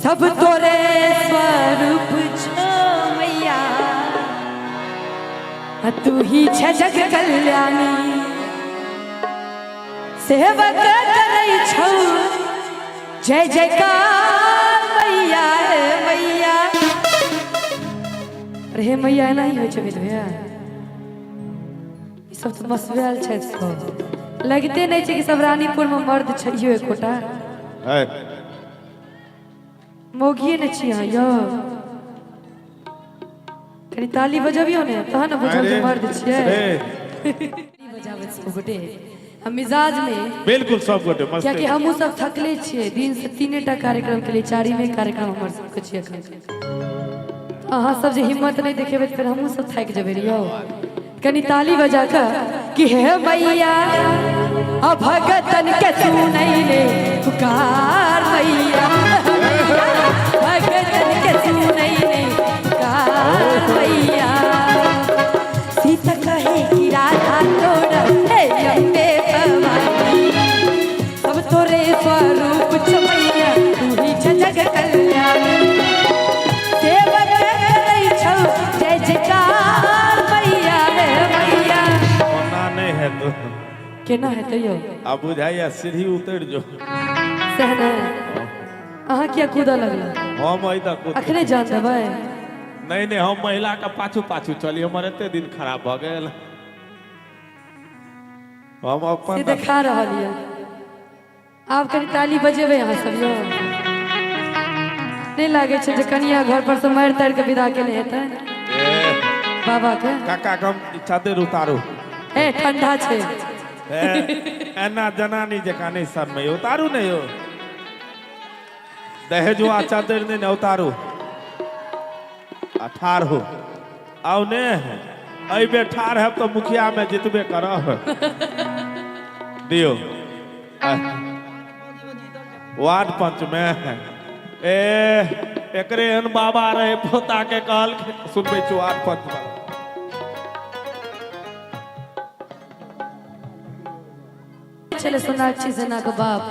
सब तोरे स्वरूप छो मैया, आ तू ही छ जग कल्याणी। सेवक करै छौ जय जयकार मैया, हे मैया। अरे हे मैया, एना ही होइ छै अमित भैया। ई सब तऽ मसुआयल छथि सब, लगिते नहि छै कि सब रानीपुर मे मर्द छैयो एकोटा। है। मौगिए नहि छी अहाँ यौ। कनि ताली बजबियौ ने, तहन ने बुझब जे मर्द छियै। अरे। ताली बजाबैत सब गोटे हम मिजाज मे बिल्कुल, सब गोटे मस्त। कियाकि हमहूँ सब थकले छियै। दिन से तीनेटा कार्यक्रम के लिए, चारिमे कार्यक्रम हमर सबके छियै एखन। अहाँ सब जे हिम्मत नहि देखेबै तऽ फेर हमहूँ सब थाकि जेबै रे यौ। कनि ताली बजा कऽ कि हे मैया, आ भगतन के सुनै ले पुकार मैया, मैया, भगतन के सुनै ले पुकार मैया। सीता कहे कि राधा तोरा, हे अम्बे भवानी, सब तोरे स्वरूप छ मैया, तू ही छ जग कल्याणी। सेवक करै छौ जय जयकार मैया, रे मैया। ओना नहि हेत। केना हेतै यौ? आब बुझाइया सीढ़ी उतरि जो। सएह ने। अहाँ किया कूदऽ लगलहुँ? हम एहि तक अखने जान देबै? नहि नहि, हम महिला के पाछू पाछू चली, हमर एते दिन खराब भऽ गेल, हम से अपन देखा रहल यऽ। आब कनि ताली बजेबै अहाँ सब यौ। नहि लागै छै जे कनिया घर पर से मारि तारि के विदा केने हेतै ए, बाबा के? काका के हम चादर उतारू। ए, ठंडा छै। ए, एना जनानी जकाँ नहि शर्म, उतारू ने यौ। दहेजुआ चादर नहि ने, उतारू आ ठाढ़ हो। आउ ने, एहि बेर ठाढ़ हैब तऽ मुखिया मे जितबे करब। दियौ वार्ड पंच मे। ए, एकरे एहन बाबा रहे, पोता के कहल, सुनबै छी वार्ड पंच वाला। छलै सोनाक्षी सिन्हा के बाप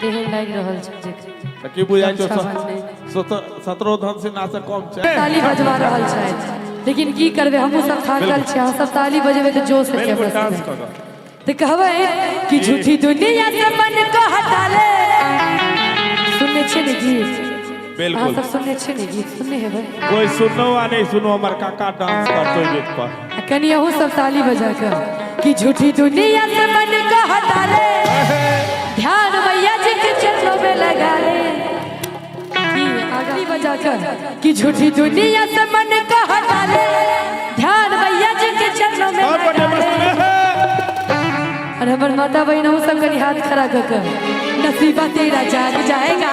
तेहन लागि रहल छै जे तऽ की बुझाइ छौ? गमछा बान्हने। शत्रुघ्न सिन्हा से कम छै? ताली बजवा रहल छथि, लेकिन की करबै, हमहूँ सब थाकल छी। अहाँ सब ताली बजेबै तऽ जोश हेतै बिल्कुल हमरा डांस सबमे। कऽ। तऽ कहबै कि झूठी दुनिया से मन को हटा ले। सुनने छियै ने गीत? अहाँ बिल्कुल। सब सुनने छियै ने गीत? सुनने हेबै। कोई सुनो आ नहीं सुनो, हमर काका डांस करतो गीत पर। आ कनि अहूँ सब ताली बजा कऽ कि झूठी दुनिया से मन को हटा ले, ध्यान मैया जी के चरणों में लगा ले। कि आगाली बजा कर कि झूठी दुनिया से मन को हटा ले, ध्यान मैया जी के चरणों में सब गोटे लगा मस्त ले। में। और हमर माता बहन, अहूँ सब कनि हाथ खड़ा कऽ कऽ, नसीबा तेरा जाग जाएगा,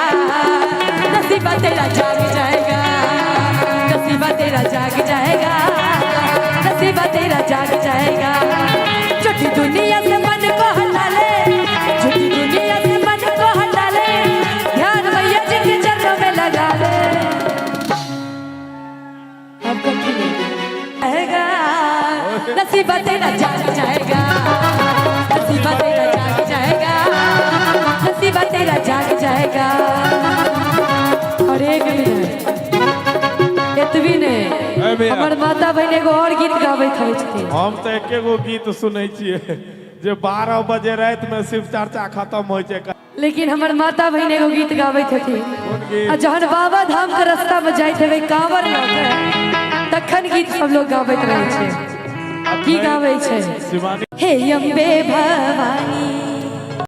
नसीबा तेरा जाग जाएगा, नसीबा तेरा जाग जाएगा, नसीबा तेरा जाग जाएगा। झूठी दुनिया से मन को हटा ले, झूठी दुनिया से मन को हटा ले, ध्यान मैया जी के चरणों में लगा ले। अब कथी आएगा, नसीबा तेरा जाग जाएगा, नसीबा तेरा जाग जाएगा, नसीबा तेरा जाग जाएगा। और एक मिनट, एतबी ए नहि, भैया। हमर माता बहन एगो और गीत गाबैत होइ छथिन। हम तऽ एके गो गीत सुनै छियै जे 12 बजे राति में शिव चर्चा खत्म होइ छै। लेकिन हमर माता बहन एगो गीत गाबैत हथिन। कोन गीत? आ जहन बाबा धाम के रास्ता में जाइत हेबै कांवर लऽ के, तखन गीत सब लोग गाबैत रहै छै। की गाबै छै? शिवानी। हे अम्बे भवानी।